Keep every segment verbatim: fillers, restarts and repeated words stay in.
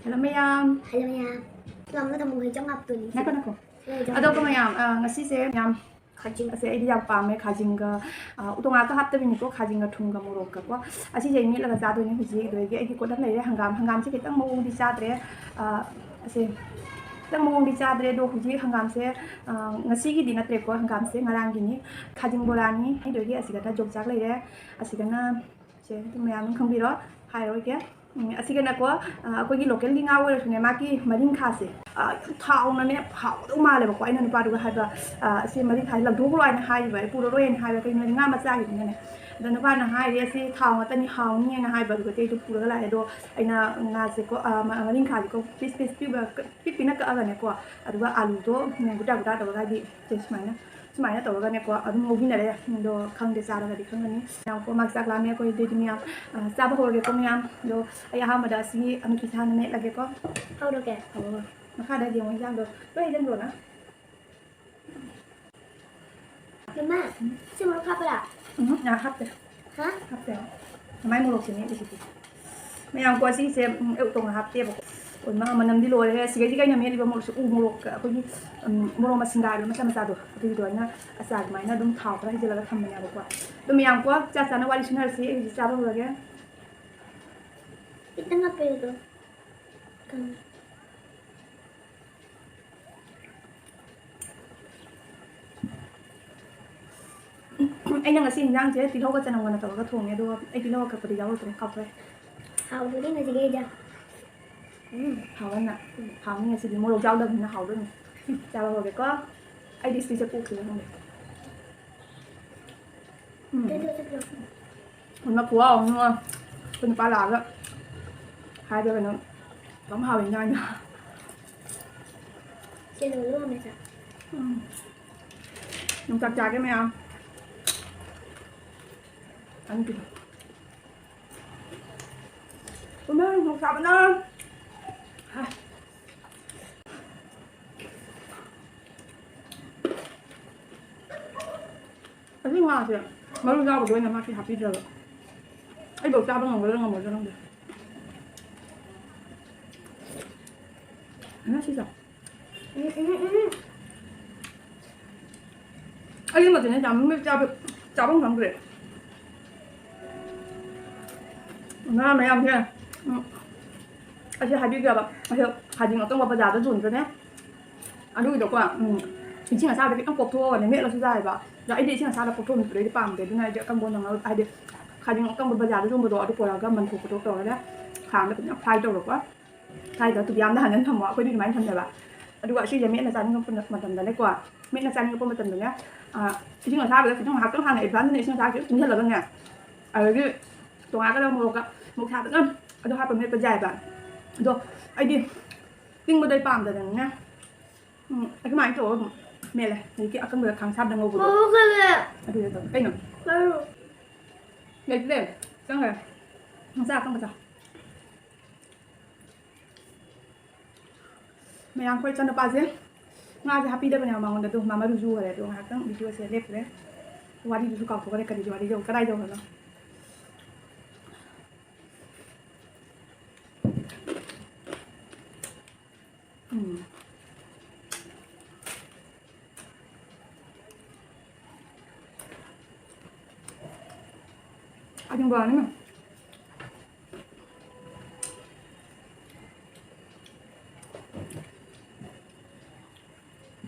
Hello ꯃꯌꯥꯝ꯫ Hello ꯃꯌꯥꯝ꯫ ꯂꯝ ꯑꯃꯗ ꯃꯣꯏ ꯆꯪ ꯉꯥꯛꯇꯣꯏꯅꯤ꯫ ꯉꯥꯏꯈꯣ, ꯉꯥꯏꯈꯣ꯫ ꯂꯩ, ꯆꯪ ꯑꯗꯣ ꯉꯥꯛꯇꯣꯏꯅꯤ꯫ ꯃꯌꯥꯝ, ꯑ, ꯉꯁꯤꯁꯦ ꯌꯥꯝ ꯈꯥꯖꯤꯡ꯫ ꯑꯁꯦ ꯑꯩꯗꯤ ꯌꯥꯝ ꯄꯥꯝꯃꯦ ꯈꯥꯖꯤꯡꯒ, ꯑ, ꯎꯇꯣꯡ ꯉꯥꯛꯇ ꯍꯥꯞꯇꯕꯤꯅꯤꯀꯣ, ꯈꯥꯖꯤꯡꯒ ꯊꯨꯝꯒ ꯃꯣꯔꯣꯛꯀꯀꯣ꯫ ꯑꯁꯤꯁꯦ ꯑꯩ ꯃꯦꯠꯂꯒ ꯆꯥꯗꯣꯏꯅꯦ ꯍꯧꯖꯤꯛ꯫ ꯑꯗꯨꯗꯒꯤ ꯑꯩꯒꯤ ꯀꯣꯠ ꯑꯃ ꯂꯩꯔꯦ, ꯍꯪꯒꯥꯝ꯫ ꯍꯪꯒꯥꯝꯁꯦ ꯈꯤꯇꯪ ꯃꯑꯣꯡꯗꯤ ꯆꯥꯗ꯭ꯔꯦ꯫ ꯑ, ꯑꯁꯦ ꯈꯤꯇꯪ ꯃꯑꯣꯡꯗꯤ ꯆꯥꯗ꯭ꯔꯦ, ꯑꯗꯣ ꯍꯧꯖꯤꯛ ꯍꯪꯒꯥꯝꯁꯦ, ꯑ, ꯉꯁꯤꯒꯤꯗꯤ ꯅꯠꯇ꯭ꯔꯦꯀꯣ, ꯍꯪꯒꯥꯝꯁꯦ ꯉꯔꯥꯡꯒꯤꯅꯤ꯫ ꯈꯥꯖꯤꯡ ꯕꯣꯔꯥꯅꯤ꯫ ꯑꯗꯨꯗꯒꯤ ꯑꯁꯤꯗꯅ ꯌꯣꯡꯆꯥꯛ ꯂꯩꯔꯦ, ꯑꯁꯤꯗꯅ ꯁꯦ ꯑꯗꯨꯝ ꯃꯌꯥꯝ ꯑꯗꯨꯝ ꯈꯪꯕꯤꯔꯣ, ꯍꯥꯏꯔꯣꯏꯒꯦ꯫ ꯎꯝ, ꯑꯁꯤꯒꯅꯀꯣ, ꯑ, ꯑꯩꯈꯣꯏꯒꯤ ꯂꯣꯀꯦꯜꯒꯤ ꯉꯥ ꯑꯣꯏꯔꯁꯨꯅꯦ, ꯃꯥꯒꯤ ꯃꯔꯤꯡꯈꯥꯁꯦ, ꯑ, ꯌꯥꯝ ꯊꯥꯎꯅꯅꯦ ꯍꯥꯎꯗꯧ ꯃꯥꯜꯂꯦꯕꯀꯣ꯫ ꯑꯩꯅ ꯅꯨꯄꯥꯗꯨꯒ ꯍꯥꯏꯕ, ꯑ, "ꯑꯁꯤ ꯃꯔꯤꯡꯈꯥꯁꯦ ꯂꯪꯊꯣꯛꯈ꯭ꯔꯣ" ꯍꯥꯏꯅ ꯍꯥꯏꯔꯤꯕ, ꯑꯩ ꯄꯨꯔꯔꯣꯏꯅ ꯍꯥꯏꯕ, ꯀꯩꯅꯣ ꯍꯥꯏꯗꯤ ꯉꯥ ꯃꯆꯥꯒꯤꯅꯤꯅꯅꯦ꯫ ꯑꯗ ꯅꯨꯄꯥꯅ ꯍꯥꯏꯔꯦ, "ꯑꯁꯤ ꯊꯥꯎ ꯉꯥꯛꯇꯅꯤ, ꯍꯥꯎꯅꯤꯅ" ꯍꯥꯏꯕ, ꯑꯗꯨꯒꯗꯤ ꯑꯩꯗꯣ ꯄꯨꯔꯒ ꯂꯥꯛꯑꯦ꯫ ꯑꯗꯣ ꯑꯩꯅ ꯉꯥꯁꯦꯀꯣ, ꯑ, ꯃ-, ꯃꯔꯤꯡꯈꯥꯁꯦꯀꯣ ꯄꯤꯁ ꯄꯤꯁ ꯄꯤꯛꯅ ꯀꯛꯑꯒꯅꯦꯀꯣ, ꯑꯗꯨꯒ ꯑꯂꯨꯗꯣ ꯒꯨꯗꯥ ꯒꯨꯗꯥ ꯇꯧꯔꯒ, ꯍꯥꯏꯗꯤ ꯁꯦ ꯁꯨꯃꯥꯏꯅ ꯁꯨꯃꯥꯏꯅ ꯇꯧꯔꯒꯅꯦꯀꯣ ꯑꯗꯨꯝ ꯉꯧꯕꯤꯅꯔꯦ꯫ ꯑꯗꯣ ꯈꯪꯗꯦ, ꯆꯥꯔꯒꯗꯤ ꯈꯪꯒꯅꯤ꯫ ꯌꯥꯝꯀꯣ ꯃꯥꯛ ꯆꯥꯛ ꯂꯥꯝꯃꯦ ꯑꯩꯈꯣꯏ꯫ ꯑꯗꯨꯗꯤ ꯃꯌꯥꯝ, ꯑ, ꯆꯥꯕ ꯍꯧꯔꯒꯦꯀꯣ ꯃꯌꯥꯝ꯫ ꯑꯗꯣ ꯑꯩ ꯑꯍꯥꯟꯕꯗ ꯑꯁꯤꯒꯤ ꯑꯅꯨꯀꯤꯁ ꯍꯥꯟꯅ ꯃꯦꯠꯂꯒꯦꯀꯣ꯫ ꯍꯧꯔꯒꯦ꯫ ꯍꯧꯔꯣ꯫ ꯃꯈꯥꯗ ꯌꯦꯡꯉꯣ ꯏꯟꯖꯥꯡꯗꯣ꯫ ꯂꯣꯏ ꯍꯩꯖꯤꯟꯈ꯭ꯔꯣ ꯅꯪ꯫ ꯃꯃꯥ, ꯁꯤ ꯃꯣꯔꯣꯛ ꯍꯥꯞꯄ꯭ꯔꯥ? ꯎꯝ, ꯑ, ꯍꯥꯞꯇꯦ꯫ ꯍꯥ? ꯍꯥꯞꯇꯦ꯫ ꯃꯥꯏ ꯃꯣꯔꯣꯛꯁꯦ ꯃꯦꯠꯂꯤꯁꯤꯗꯤ꯫ ꯃꯌꯥꯝ ꯀꯣ, ꯑꯁꯤꯒꯤꯁꯦ, ꯎꯝ, ꯑꯌꯨꯛ ꯇꯣꯡꯅ ꯍꯥꯞꯇꯦꯕꯀꯣ꯫ ꯑꯣ, ꯏꯃꯥ, ꯃꯅꯝꯗꯤ ꯂꯣꯏꯔꯦ꯫ ꯁꯤꯗꯩꯗꯤ ꯀꯩꯅ ꯃꯦꯠꯂꯤꯕ ꯃꯣꯔꯣꯛꯁꯦ? ꯎ ꯃꯣꯔꯣꯛ, ꯑꯩꯈꯣꯏꯒꯤ, ꯎꯝ, ꯃꯣꯔꯣꯛ ꯃꯁꯤꯡꯗ ꯍꯥꯏꯕ ꯃꯆꯥ ꯃꯆꯥꯗꯣ, ꯑꯗꯨꯒꯤꯗꯣ ꯑꯩꯅ ꯑꯆꯥꯔ ꯑꯗꯨꯃꯥꯏꯅ ꯑꯗꯨꯝ ꯊꯥꯎ ꯈꯔ ꯍꯩꯖꯤꯜꯂꯒ ꯊꯝꯕꯅꯦꯕꯀꯣ꯫ ꯑꯗꯣ ꯃꯌꯥꯝ ꯀꯣ, ꯆꯥ ꯆꯥꯅ ꯋꯥꯔꯤ ꯁꯨꯅꯔꯁꯤ꯫ ꯑꯩ ꯍꯧꯖꯤꯛ ꯆꯥꯕ ꯍꯧꯔꯒꯦ꯫ ꯈꯤꯇꯪ ꯍꯥꯞꯄꯤꯌꯨ ꯑꯗꯣ꯫ ꯀꯪ-, ꯑꯩꯅ ꯉꯁꯤ ꯏꯟꯖꯥꯡꯁꯦ ꯇꯤꯜꯍꯧꯒ ꯆꯅꯝꯒꯅ ꯇꯧꯔꯒ ꯊꯣꯡꯉꯦ, ꯑꯗꯨꯒ ꯑꯩ ꯇꯤꯜꯍꯧ ꯑꯀꯛꯄꯗꯤ ꯌꯥꯎꯔꯛꯇ꯭ꯔꯦ, ꯀꯥꯎꯊꯣꯛꯑꯦ꯫ ꯍꯥꯎꯕꯅꯤ ꯉꯁꯤꯒꯤ ꯏꯟꯖꯥꯡ꯫ ꯎꯝ, ꯍꯥꯎꯕꯅ꯫ ꯎꯝ, ꯍꯥꯎꯅꯤ ꯉꯁꯤꯗꯤ, ꯃꯣꯔꯣꯛ ꯌꯥꯎꯗꯕꯅꯤꯅ ꯍꯥꯎꯗꯣꯏꯅꯤ꯫ ꯆꯥꯕ ꯍꯧꯔꯒꯦꯀꯣ꯫ ꯑꯩꯗꯤ ꯁꯤꯁꯦ ꯄꯣꯛꯈꯤꯕ ꯈꯪꯗꯦ꯫ ꯎꯝ꯫ ꯀꯩꯅꯣ ꯆꯠꯈ꯭ꯔꯣ꯫ ꯑꯃ ꯈꯨꯍꯥꯎ ꯑꯃ, ꯑꯩꯈꯣꯏ ꯅꯨꯄꯥ ꯂꯥꯛꯑꯒ ꯍꯥꯏꯕ꯭ꯔꯥ ꯀꯩꯅꯣ, ꯌꯥꯝ ꯍꯥꯎꯋꯤ ꯏꯟꯖꯥꯡꯗꯣ꯫ ꯀꯩꯅꯣ ꯂꯣꯟꯅ ꯆꯥ꯫ ꯎꯝ꯫ ꯌꯣꯡꯆꯥꯛ ꯆꯥꯒꯦ ꯃꯌꯥꯝ꯫ ꯑꯅꯤꯗꯨ꯫ ꯏꯃꯥ, ꯌꯣꯡꯆꯥꯛ ꯆꯥꯕꯅ꯫ ꯍꯥ꯫ ꯑꯁꯤ ꯉꯥꯁꯦ ꯃꯔꯨ ꯌꯥꯎꯕꯗ ꯑꯣꯏꯅ ꯃꯥꯁꯤ ꯍꯥꯞꯄꯤꯗ꯭ꯔꯕ꯫ ꯑꯩꯐꯧ ꯆꯥꯕ ꯉꯝꯒꯗ꯭ꯔꯥ ꯉꯝꯃꯣꯏꯗ꯭ꯔꯥ ꯈꯪꯗꯦ꯫ ꯉꯁꯤꯁꯦ꯫ ꯎꯝ, ꯎꯝ, ꯎꯝ꯫ ꯑꯩꯒꯤ ꯃꯊꯦꯜꯁꯦ ꯌꯥꯝꯃꯟꯕꯩ ꯆꯥꯕ-, ꯆꯥꯐꯝ ꯈꯪꯗ꯭ꯔꯦ꯫ ꯉꯥ ꯃꯌꯥꯝꯁꯦ, ꯎꯝ, ꯑꯁꯤ ꯍꯥꯏꯕꯤꯒꯦꯕ꯫ ꯑꯁꯤ ꯈꯥꯖꯤꯡ ꯑꯀꯪꯕ ꯕꯖꯥꯔꯗ ꯌꯣꯟꯗ꯭ꯔꯅꯦ? ꯑꯗꯨꯒꯤꯗꯣꯀꯣ, ꯎꯝ, ꯏꯁꯤꯡ ꯑꯁꯥꯕꯗ ꯈꯤꯇꯪ ꯄꯣꯞꯊꯣꯛꯑꯒꯅꯦ ꯃꯦꯠꯂꯁꯨ ꯌꯥꯏꯑꯕ꯫ ꯑꯗꯣ ꯑꯩꯗꯤ ꯏꯁꯤꯡ ꯑꯁꯥꯕꯗ ꯄꯣꯞꯊꯣꯛꯍꯟꯕꯗꯣ ꯑꯩꯗꯤ ꯄꯥꯝꯗꯦ꯫ ꯑꯗꯨꯅ ꯑꯩꯗꯤ ꯑꯀꯪꯕ ꯑꯣꯏꯅ ꯉꯧ-, ꯍꯥꯏꯗꯤ ꯈꯥꯖꯤꯡ ꯑꯀꯪꯕ ꯕꯖꯥꯔꯗ ꯌꯣꯟꯕꯗꯣ ꯑꯗꯨ ꯄꯨꯔꯛꯑꯒ ꯃꯟꯊꯣꯛ ꯈꯣꯠꯇꯣꯛ ꯇꯧꯔꯒ ꯈꯥꯡꯗ ꯐꯖꯅ fry ꯇꯧꯔꯣꯀꯣ꯫ Fry ꯇꯧꯔ ꯇꯨ ꯌꯥꯝꯅ ꯍꯟꯖꯟ ꯊꯝꯃꯣ꯫ ꯑꯩꯈꯣꯏꯗꯤ ꯑꯗꯨꯃꯥꯏꯅ ꯊꯝꯅꯦꯕ꯫ ꯑꯗꯨꯒ ꯁꯤꯁꯦ ꯃꯦꯠꯅ ꯆꯥꯅꯤꯡꯉꯛꯄ ꯃꯇꯝꯗꯅꯦꯀꯣ, ꯃꯦꯠꯅ ꯆꯥꯅꯤꯡꯉꯛꯄ ꯃꯇꯝꯗꯅꯦ, ꯑ, ꯏꯁꯤꯡ ꯑꯁꯥꯕꯗ ꯈꯤꯇꯪ ꯉꯥꯏꯍꯥꯛꯇꯪ ꯍꯥꯟꯅ advance ꯇ ꯏꯁꯤꯡ ꯑꯁꯥꯕꯗ ꯈꯤꯇꯪ ꯇꯤꯡꯁꯤꯜꯂꯒꯅꯦ, ꯑꯗꯒꯤ ꯇꯣꯉꯥꯟꯒꯗꯕ ꯃꯣꯔꯣꯛꯀ, ꯃꯣꯔꯣꯛ ꯁꯥꯕꯗ ꯑꯗꯨ ꯍꯥꯞꯄ ꯃꯦꯠꯄ ꯌꯥꯏꯑꯕ꯫ ꯑꯗꯣ ꯑꯩꯗꯤ ꯇꯤꯡꯕꯗꯣ ꯑꯩ ꯄꯥꯝꯗꯗꯅꯅꯦ, ꯎꯝ, ꯑꯗꯨꯃꯥꯏꯅ ꯇꯧꯔꯒ ꯑꯗꯨꯝ ꯃꯦꯠꯂꯦ꯫ ꯍꯧꯖꯤꯛꯀꯤ ꯑꯀꯪꯕꯗ ꯈꯥꯡ ꯁꯥꯕꯗ ꯉꯧꯕꯗꯣ꯫ ꯃꯣꯔꯣꯛ ꯂꯩꯔꯦ꯫ ꯑꯗꯨꯗ ꯇꯧꯔꯦ꯫ ꯀꯩꯅꯣ? ꯃꯔꯨ꯫ ꯂꯩꯇ꯭ꯔꯦ꯫ ꯆꯪꯈ꯭ꯔꯦ꯫ ꯃꯆꯥ ꯑꯀꯪꯕ ꯆꯥꯎ꯫ ꯃꯌꯥꯝ, ꯑꯩꯈꯣꯏ ꯏꯆꯥꯅꯨꯄꯥꯁꯦ ꯉꯥꯁꯦ ꯍꯥꯞꯄꯤꯗꯕꯅꯦꯕ ꯃꯉꯣꯟꯗ, ꯑꯗꯣ ꯃꯥ ꯃꯔꯨ ꯖꯨ ꯍꯣꯔꯦ꯫ ꯑꯗꯣ ꯉꯥꯏꯍꯥꯛꯇꯪ video ꯁꯦ ꯂꯦꯞꯈ꯭ꯔꯦ꯫ ꯋꯥꯔꯤꯗꯨꯁꯨ ꯀꯥꯎꯊꯣꯛꯈ꯭ꯔꯦ, ꯀꯔꯤ ꯋꯥꯔꯤ ꯌꯧ-, ꯀꯗꯥꯏ ꯌꯧꯈ꯭ꯔꯅꯣ? ꯎꯝ꯫ ꯑꯗꯨꯝ ꯕꯣꯔꯥꯅꯤ꯫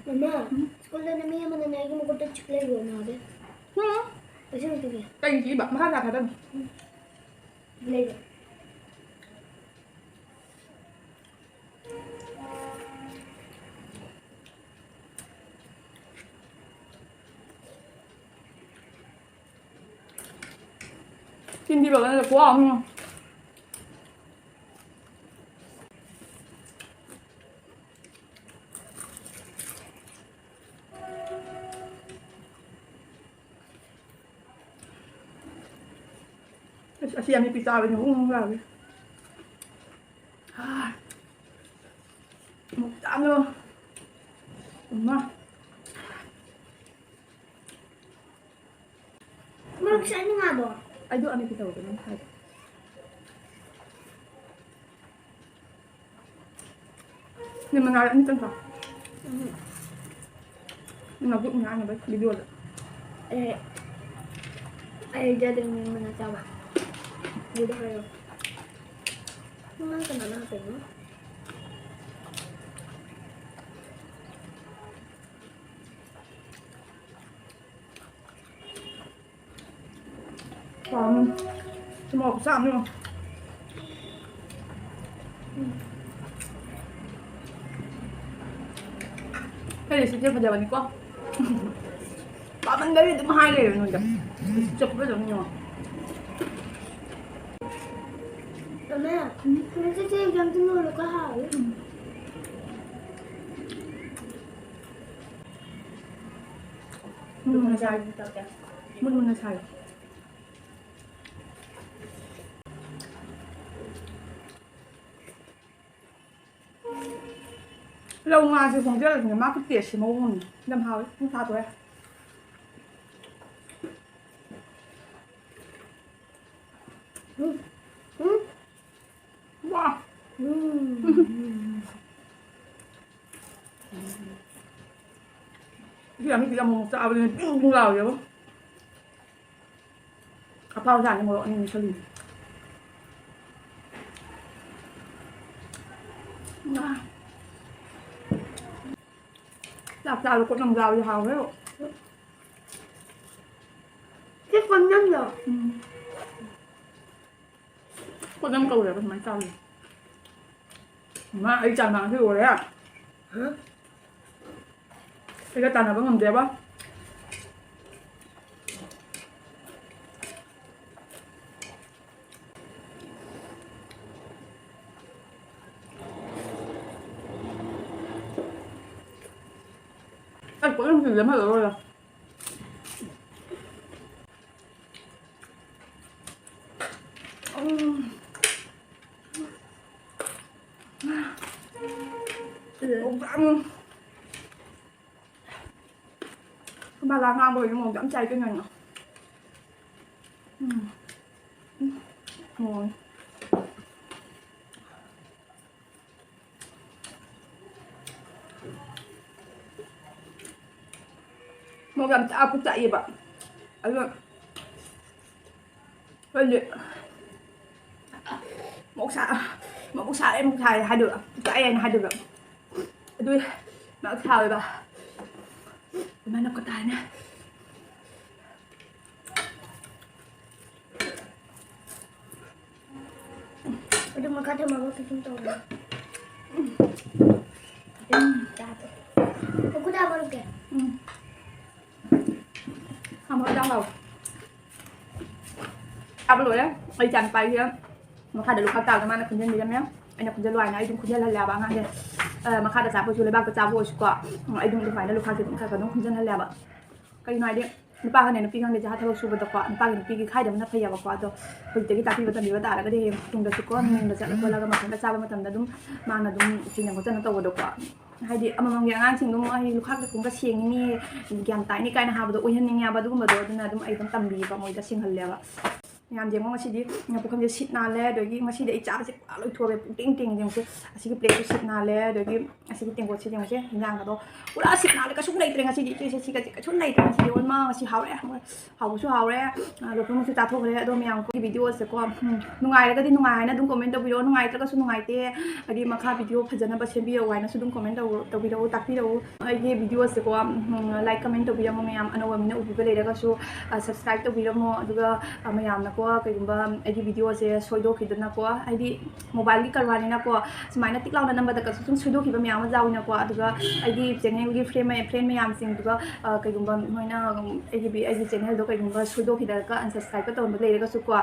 ꯃꯃꯥ, ꯎꯝ꯫ ꯁ꯭ꯀꯨꯜꯗꯅꯦ ꯃꯤ ꯑꯃꯅꯅꯦ ꯑꯩꯒꯤ ꯃꯈꯨꯠꯇ ꯆꯤꯛ ꯂꯩꯔꯦꯅ ꯍꯥꯏꯕ꯫ ꯎꯝ꯫ ꯄꯩꯁꯥ ꯑꯝꯇ ꯄꯤꯒꯦ꯫ ꯀꯩꯒꯤ ꯆꯤꯛꯏꯕ? ꯃꯈꯥ ꯇꯥ ꯊꯥꯗꯅꯨ꯫ ꯎꯝ꯫ ꯂꯩꯔꯦ꯫ ꯆꯤꯟ ꯊꯤꯕꯒꯅꯦ, ꯈꯨꯍꯥꯎ ꯑꯃ꯫ ꯑꯁ, ꯑꯁꯤ ꯑꯅꯤ ꯄꯤꯛ ꯆꯥꯕꯅꯤ, ꯎꯝ, ꯌꯥꯔꯦ꯫ ꯑꯥ꯫ ꯑꯃꯨꯛ ꯆꯥꯕ꯫ ꯏꯃꯥ꯫ ꯃꯔꯨꯞ ꯆꯥꯅꯤꯡꯉꯕꯣ? ꯑꯩꯗꯣ ꯑꯃꯦꯠꯄꯤ ꯇꯧꯔꯒ ꯑꯗꯨꯝ ꯍꯥꯏꯒꯦ꯫ ꯁꯤ ꯃꯅꯥ ꯑꯅꯤꯇꯪ ꯆꯥꯎ꯫ ꯎꯝ꯫ ꯅꯕꯨꯛ ꯅꯥꯅꯕ ꯚꯤꯗꯤꯑꯣꯗ꯫ ꯑꯦ, ꯑꯩ ꯖꯥꯗꯨ ꯃꯤ ꯃꯅꯥ ꯆꯥꯕ꯫ ꯑꯗꯨꯗ ꯍꯥꯏꯔꯣ꯫ ꯅꯪ ꯀꯅꯥꯅ ꯍꯥꯞꯄꯤꯅꯣ? ꯍꯥꯎꯔꯅꯤ꯫ ꯁꯤ ꯃꯣꯔꯣꯛ ꯈꯨꯆꯥ ꯑꯃ ꯌꯦꯡꯉꯣ꯫ ꯑꯩ ꯂꯤꯞꯁꯇꯤꯛꯁꯦ ꯐꯖꯕꯅꯤꯀꯣ꯫ ꯄꯥꯝꯃꯟꯕꯒꯤ ꯑꯗꯨꯝ ꯍꯥꯏ ꯂꯩꯔꯦ ꯅꯣꯏꯗ꯫ ꯂꯤꯞꯁꯇꯤꯛ ꯆꯞꯄꯗ ꯑꯗꯨꯝ ꯌꯦꯡꯉꯣ꯫ ꯑꯃ, ꯉꯁꯤ ꯆꯦ ꯌꯥꯝ ꯊꯨꯝ ꯂꯣꯜꯂꯒ ꯍꯥꯎꯋꯤ꯫ ꯃꯨꯟ ꯃꯨꯟꯅ ꯁꯥꯏ꯫ ꯃꯨꯟ ꯃꯨꯟꯅ ꯁꯥꯏ꯫ ꯂꯧ ꯉꯥꯁꯦ ꯍꯣꯡꯖꯔꯁꯤꯅꯦ, ꯃꯥꯒꯤ ꯇꯦꯁꯁꯦ ꯃꯑꯣꯡ ꯑꯃꯅꯤ꯫ ꯌꯥꯝ ꯍꯥꯎꯋꯦ꯫ ꯄꯨꯡ ꯐꯥꯗꯣꯔꯦ꯫ ꯎꯝ꯫ ꯎꯝ꯫ ꯋꯥ! ꯎꯝ꯫ ꯁꯤ ꯑꯃꯤꯠꯇꯤ ꯑꯃꯨꯛ ꯆꯥꯕꯗꯅꯦ ꯕꯤꯡ ꯕꯤꯡ ꯂꯥꯎꯋꯦꯕ꯫ ꯑꯐꯥꯎ ꯁꯥꯅꯤ ꯃꯣꯔꯣꯛ ꯑꯅꯤ ꯃꯦꯠꯁꯜꯂꯤꯅꯦ꯫ ꯉꯥ꯫ ꯆꯥꯛ ꯆꯥꯕ ꯀꯣꯠꯅꯝ ꯆꯥꯕꯗꯤ ꯍꯥꯎꯋꯦꯕ꯫ ꯁꯤ ꯀꯣꯠꯅꯝꯂꯣ? ꯎꯝ꯫ ꯀꯣꯠꯅꯝ ꯀꯧꯋꯦꯕ ꯁꯨꯃꯥꯏꯅ ꯆꯥꯕꯁꯦ꯫ ꯏꯃꯥ, ꯑꯩ ꯆꯥ ꯃꯥꯡꯈꯤꯗꯣꯔꯦ꯫ ꯍꯥ? ꯑꯩꯒ ꯇꯥꯟꯅꯕ ꯉꯝꯗꯦꯕ꯫ ꯑꯩ ꯄꯣꯠꯂꯝꯁꯤꯡꯁꯦ ꯑꯃ ꯂꯧꯔꯒ꯫ ꯎꯝ꯫ ꯎꯝ꯫ ꯕꯥꯂꯥ ꯉꯥꯡꯕ ꯑꯣꯏꯗꯤ ꯃꯣꯔꯣꯛ ꯌꯥꯝ ꯆꯥꯏ ꯀꯩꯅꯣ꯫ ꯎꯝ꯫ ꯎꯝ꯫ ꯃꯣꯔꯣꯛ꯫ ꯃꯣꯔꯣꯛ ꯌꯥꯝ ꯆꯥ ꯄꯨꯛ ꯆꯥꯛꯑꯦꯕ꯫ ꯑꯗꯨ ꯈꯪꯗꯦ꯫ ꯃꯣꯔꯣꯛ ꯁꯥ-, ꯃꯣꯔꯣꯛ ꯁꯥꯔꯦ, ꯃꯣꯔꯣꯛ ꯁꯥꯔꯦ ꯍꯥꯏꯗꯣꯏꯕ꯫ ꯄꯨꯛ ꯆꯥꯛꯑꯦ ꯍꯥꯏꯅ ꯍꯥꯏꯗꯣꯏꯕ꯫ ꯑꯗꯨ ꯃꯣꯔꯣꯛ ꯁꯥꯔꯦꯕ꯫ ꯑꯗꯨꯃꯥꯏꯅ ꯀꯣꯠꯇꯥꯏꯅꯦ꯫ ꯑꯗꯨ ꯃꯈꯥ ꯊꯝꯃꯒ ꯀꯩꯁꯨꯝ ꯇꯧꯔꯣꯏ꯫ ꯎꯝ, ꯆꯥꯗꯦ꯫ ꯃꯈꯨꯗ ꯍꯥꯞꯄꯛꯀꯦ꯫ ꯎꯝ꯫ ꯍꯥꯞꯄꯣ, ꯆꯥꯎ ꯂꯥꯎ꯫ ꯆꯥꯕ ꯂꯣꯏꯔꯦ꯫ ꯑꯩ ꯏꯆꯥꯅꯨꯄꯥꯒꯤ ꯃꯈꯥꯗ ꯂꯨꯈꯥꯛ ꯇꯥꯕꯗ ꯃꯥꯅ ꯈꯨꯟꯖꯟꯕꯤꯔꯝꯃꯦ꯫ ꯑꯩꯅ ꯈꯨꯟꯖꯜꯂꯨ ꯍꯥꯏꯅ ꯑꯩ ꯑꯗꯨꯝ ꯈꯨꯟꯖꯜꯍꯜꯂꯦ ꯍꯥꯏꯕ ꯑꯉꯥꯡꯁꯦ꯫ ꯑ, ꯃꯈꯥꯗ ꯆꯥꯕ ꯑꯣꯏꯁꯨ, ꯂꯩꯕꯥꯛꯇ ꯆꯥꯕ ꯑꯣꯏꯁꯨꯀꯣ, ꯎꯝ, ꯑꯩ ꯑꯗꯨꯝ ꯑꯗꯨꯃꯥꯏꯅ ꯂꯨꯈꯥꯛꯁꯦ ꯑꯗꯨꯝ ꯈꯔ ꯈꯔ ꯑꯗꯨꯝ ꯈꯨꯟꯖꯜꯍꯜꯂꯦ ꯍꯥꯏꯕ꯫ ꯀꯩꯒꯤꯅꯣ ꯍꯥꯏꯗꯤ, ꯅꯨꯄꯥ ꯈꯪꯗꯦ, ꯅꯨꯄꯤ ꯈꯪꯗꯦ, ꯖꯍꯥ ꯊꯕꯛ ꯁꯨꯕꯗꯀꯣ, ꯅꯨꯄꯥꯒꯤ ꯅꯨꯄꯤꯒꯤ ꯈꯥꯏꯗꯕꯅ ꯐꯩꯌꯦꯕꯀꯣ꯫ ꯑꯗꯣ ꯍꯧꯖꯤꯛꯇꯒꯤ ꯇꯥꯛꯄꯤꯕ ꯇꯝꯕꯤꯕ ꯇꯥꯔꯒꯗꯤ ꯍꯌꯦꯡ ꯇꯨꯡꯗꯁꯨꯀꯣ, ꯃꯤꯡꯗ ꯆꯠꯂ ꯈꯣꯠꯂꯒ ꯃꯊꯟꯇ ꯆꯥꯕ ꯃꯇꯝꯗ ꯑꯗꯨꯝ ꯃꯥꯅ ꯑꯗꯨꯝ ꯆꯤꯡꯅ ꯈꯣꯠꯆꯟꯅ ꯇꯧꯕꯗꯣꯀꯣ꯫ ꯍꯥꯏꯗꯤ ꯑꯃꯃꯝꯒꯤ ꯑꯉꯥꯡꯁꯤꯡꯗꯣ ꯑꯃꯨꯛ ꯑꯩ ꯂꯨꯈꯥꯛ ꯂꯩꯈꯣꯝꯒ ꯁꯦꯡꯉꯤꯅꯤ, ꯒ꯭ꯌꯥꯟ ꯇꯥꯏꯅꯤ ꯀꯥꯏꯅ ꯍꯥꯏꯕꯗꯣ ꯑꯣꯏꯍꯟꯅꯤꯡꯉꯦꯕ꯫ ꯑꯗꯨꯒꯨꯝꯕꯗꯣ ꯑꯗꯨꯅ ꯑꯗꯨꯝ ꯑꯩ ꯑꯗꯨꯝ ꯇꯝꯕꯤꯌꯦꯕ, ꯃꯣꯏꯗ ꯁꯦꯡꯍꯜꯂꯦꯕ꯫ ꯃꯌꯥꯝ ꯌꯦꯡꯉꯣ, ꯉꯁꯤꯗꯤ ꯄꯨꯈꯝꯁꯦ ꯁꯤꯠ ꯅꯥꯜꯂꯦ, ꯑꯗꯒꯤ ꯉꯁꯤꯗꯤ ꯑꯩ ꯆꯥꯕꯁꯦ ꯄꯨꯔꯥ ꯂꯣꯏꯊꯣꯛꯑꯦ, ꯄꯨꯡꯇꯦꯡ ꯇꯦꯡꯉꯦ꯫ ꯌꯦꯡꯉꯨꯁꯦ, ꯑꯁꯤꯒꯤ ꯄ꯭ꯂꯦꯠꯁꯨ ꯁꯤꯠ ꯅꯥꯜꯂꯦ, ꯑꯗꯒꯤ ꯑꯁꯤꯒꯤ ꯇꯦꯡꯀꯣꯠꯁꯤ ꯌꯦꯡꯉꯨꯁꯦ, ꯍꯤꯟꯖꯥꯡꯒꯗꯣ ꯄꯨꯔꯥ ꯁꯤꯠ ꯅꯥꯜꯂꯦ, ꯀꯩꯁꯨꯝ ꯂꯩꯇ꯭ꯔꯦ ꯉꯁꯤꯗꯤ꯫ ꯏꯆꯦꯁꯦ ꯁꯤꯒꯁꯦ ꯀꯩꯁꯨꯝ ꯂꯩꯇ꯭ꯔꯦ ꯉꯁꯤꯗꯤ꯫ ꯑꯣꯏꯃꯥ, ꯉꯁꯤ ꯍꯥꯎꯔꯦ, ꯍꯥꯎꯕꯁꯨ ꯍꯥꯎꯔꯦ, ꯑ, ꯂꯣꯏꯄꯨꯝꯕꯁꯨ ꯆꯥꯊꯣꯛꯈ꯭ꯔꯦ꯫ ꯑꯗꯣ ꯃꯌꯥꯝ ꯑꯩꯈꯣꯏꯒꯤ ꯚꯤꯗꯤꯑꯣꯁꯦꯀꯣ, ꯎꯝ, ꯅꯨꯡꯉꯥꯏꯔꯒꯗꯤ ꯅꯨꯡꯉꯥꯏ ꯍꯥꯏꯅ ꯑꯗꯨꯝ ꯀꯣꯃꯦꯟ ꯇꯧꯕꯤꯔꯛꯑꯣ, ꯅꯨꯡꯉꯥꯏꯇ꯭ꯔꯒꯁꯨ ꯅꯨꯡꯉꯥꯏꯇꯦ, ꯍꯥꯏꯗꯤ ꯃꯈꯥ ꯚꯤꯗꯤꯑꯣ ꯐꯖꯅꯕ ꯁꯦꯝꯕꯤꯔꯛꯑꯣ ꯍꯥꯏꯅꯁꯨ ꯑꯗꯨꯝ ꯀꯣꯃꯦꯟ ꯇꯧ-, ꯇꯧꯕꯤꯔꯛꯎ, ꯇꯥꯛꯄꯤꯔꯛꯎ꯫ ꯑꯩꯒꯤ ꯚꯤꯗꯤꯑꯣꯁꯦꯀꯣ, ꯎꯝ, ꯂꯥꯏꯛ, ꯀꯃꯦꯟ ꯇꯧꯕꯤꯔꯝꯃꯣ ꯃꯌꯥꯝ, ꯑꯅꯧꯕ ꯃꯤꯅ ꯎꯕꯤꯕ ꯂꯩꯔꯒꯁꯨ, ꯑ, ꯁꯕꯁꯀ꯭ꯔꯥꯏꯕ ꯇꯧꯕꯤꯔꯝꯃꯣ꯫ ꯑꯗꯨꯒ, ꯑ, ꯃꯌꯥꯝꯅꯀꯣ, ꯀꯩꯒꯨꯝꯕ ꯑꯩꯒꯤ ꯚꯤꯗꯤꯑꯣꯁꯦ ꯁꯣꯏꯗꯣꯛꯈꯤꯗꯅꯀꯣ, ꯍꯥꯏꯗꯤ ꯃꯣꯕꯥꯏꯜꯒꯤ ꯀꯔꯕꯥꯔꯅꯤꯅꯀꯣ, ꯁꯨꯃꯥꯏꯅ ꯇꯤꯛ ꯂꯥꯎꯅ ꯅꯝꯕꯗ ꯀꯩꯁꯨ ꯁꯨꯝ ꯁꯣꯏꯗꯣꯛꯈꯤꯕ ꯃꯌꯥꯝ ꯑꯃ ꯌꯥꯎꯏꯅꯀꯣ꯫ ꯑꯗꯨꯒ ꯑꯩꯒꯤ ꯆꯦꯅꯦꯜꯒꯤ ꯐ꯭ꯔꯦꯟ ꯃꯌꯥꯝ, ꯐ꯭ꯔꯦꯟ ꯃꯌꯥꯝꯁꯤꯡꯗꯨꯒ, ꯑ, ꯀꯩꯒꯨꯝꯕ ꯃꯣꯏꯅ, ꯎꯝ, ꯑꯩꯒꯤ ꯚꯤ-, ꯑꯩꯒꯤ ꯆꯦꯅꯦꯜꯗꯣ ꯀꯩꯒꯨꯝꯕ ꯁꯣꯏꯗꯣꯛꯈꯤꯗꯅ ꯑꯟꯁꯕꯁꯀ꯭ꯔꯥꯏꯕꯀ ꯇꯧꯔꯝꯕ ꯂꯩꯔꯒꯁꯨꯀꯣ,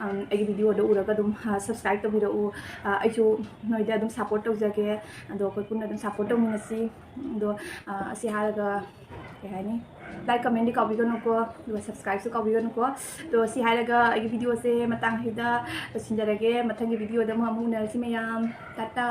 ꯎꯝ, ꯑꯩꯒꯤ ꯚꯤꯗꯤꯑꯣꯗꯣ ꯎꯔꯒ ꯑꯗꯨꯝ, ꯑ, ꯁꯕꯁꯀ꯭ꯔꯥꯏꯕ ꯇꯧꯕꯤꯔꯛꯎ꯫ ꯑ, ꯑꯩꯁꯨ ꯅꯣꯏꯗ ꯑꯗꯨꯝ ꯁꯞꯄꯣꯔꯠ ꯇꯧꯖꯒꯦ꯫ ꯑꯗꯣ ꯑꯩꯈꯣꯏ ꯄꯨꯟꯅ ꯑꯗꯨꯝ ꯁꯞꯄꯣꯔꯠ ꯇꯧꯃꯤꯟꯅꯁꯤ꯫ ꯑꯗꯣ, ꯑ, ꯑꯁꯤ ꯍꯥꯏꯔꯒ ꯀꯩ ꯍꯥꯏꯅꯤ, ꯂꯥꯏꯛ, ꯀꯃꯦꯟꯗꯤ ꯀꯥꯎꯕꯤꯒꯅꯨꯀꯣ, ꯑꯗꯨꯒ ꯁꯕꯁꯀ꯭ꯔꯥꯏꯕꯁꯨ ꯀꯥꯎꯕꯤꯒꯅꯨꯀꯣ꯫ ꯑꯗꯣ ꯁꯤ ꯍꯥꯏꯔꯒ ꯑꯩꯒꯤ ꯚꯤꯗꯤꯑꯣꯁꯦ ꯃꯇꯥꯡ ꯑꯁꯤꯗ ꯂꯣꯏꯁꯤꯟꯖꯔꯒꯦ꯫ ꯃꯊꯪꯒꯤ ꯚꯤꯗꯤꯑꯣꯗ ꯑꯃꯨꯛ, ꯑꯃꯨꯛ ꯎꯅꯔꯁꯤ ꯃꯌꯥꯝ꯫ ꯇꯥꯇꯥ꯫